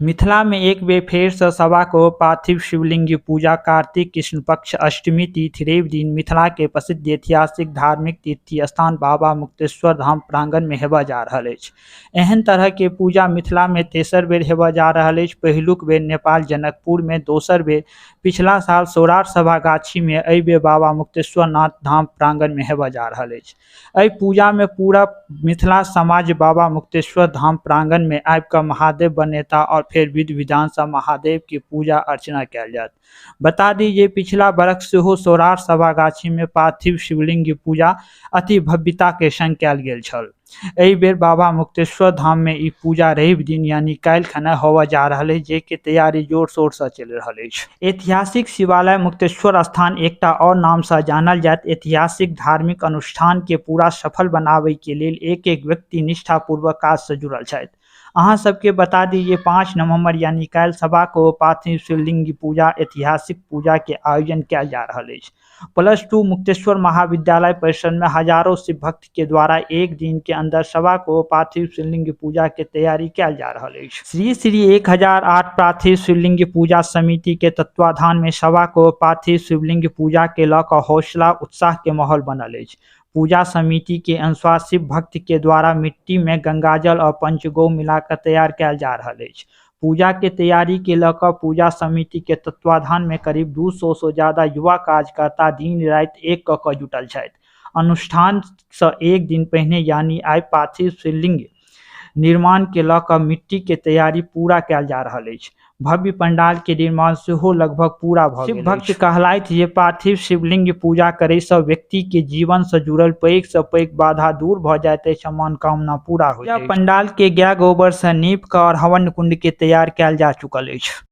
मिथिला मे एक बेर फेर सँ सवा करोड़ पार्थिव शिवलिंग पूजा कार्तिक कृष्ण पक्ष अष्टमी तिथि रवि दिन मिथिला के प्रसिद्ध ऐतिहासिक धार्मिक तीर्थ स्थान बाबा मुक्तेश्वर धाम प्रांगण मे हेबय जा रहल अछि। एहन तरह के पूजा मिथिला मे तेसर बेर हेबय जा रहल अछि। पहिलुक बेर नेपाल जनकपुर मे, दोसर बेर पिछला साल सौराठ सभा गाछी मे, एहि बेर बाबा मुक्तेश्वर नाथ धाम प्रांगण मे हेबय जा रहल अछि। एहि पूजा मे पूरा मिथिला समाज बाबा मुक्तेश्वर धाम प्रांगण मे आबि कऽ महादेव बनेता और फेर विधि विधान सँ महादेव के पूजा अर्चना कयल जायत। बता दी जे पिछला बरख सेहो सौराठ सभा गाछी मे पार्थिव शिवलिंग पूजा अति भव्यता के संग कयल गेल छल। एहि बेर बाबा मुक्तेश्वर धाम मे ई पूजा रवि दिन यानी काल्हि खना होबय जा रहल अछि, जे के तैयारी जोर शोर सँ चलि रहल अछि। ऐतिहासिक शिवालय मुक्तेश्वर स्थान एकटा और नाम सँ जानल जायत। ऐतिहासिक धार्मिक अनुष्ठान के पूरा सफल बनाबय के लेल एक एक व्यक्ति निष्ठा पूर्वक काज सँ जुड़ल छथि। अहाँ सबके बता दी जे 5 नवंबर यानी काल्हि सवा करोड़ पार्थिव शिवलिंग पूजा ऐतिहासिक पूजा के आयोजन कयल जा रहल अछि। +2 मुक्तेश्वर महाविद्यालय परिसर में हजारों शिव भक्त के द्वारा एक दिन के अंदर सवा करोड़ पार्थिव शिवलिंग पूजा के तैयारी कयल जा रहल अछि। श्री श्री 1008 पार्थिव शिवलिंग पूजा समिति के तत्वाधान में सवा करोड़ पार्थिव शिवलिंग पूजा के लऽ कऽ हौसला उत्साह के माहौल बनल अछि। पूजा समिति के अनुसार शिव भक्त के द्वारा मिट्टी में गंगाजल और पंचगौ मिलाकर तैयार कयल जा रहल अछि। पूजा के तैयारी के लऽ कऽ पूजा समिति के तत्वाधान में करीब 200 से ज्यादा युवा कार्यकर्ता दिन राति एक कऽ कऽ जुटल छथि। अनुष्ठान सँ एक दिन पहिने यानी आइ पार्थिव शिवलिंग निर्माण के लऽ कऽ मिट्टी के तैयारी पूरा कयल जा रहल अछि। भव्य पंडाल के निर्माण सेहो लगभग पूरा भऽ गेल भक्त कहलथि जे पार्थिव शिवलिंग पूजा करै सँ व्यक्ति के जीवन सँ जुड़ल पैघ सँ पैघ बाधा दूर भऽ जाइत अछि आ मनोकामना पूरा होइत अछि। पंडाल के गाय गोबर सँ नीप कऽ और हवन कुंड के तैयार कयल जा चुकल अछि।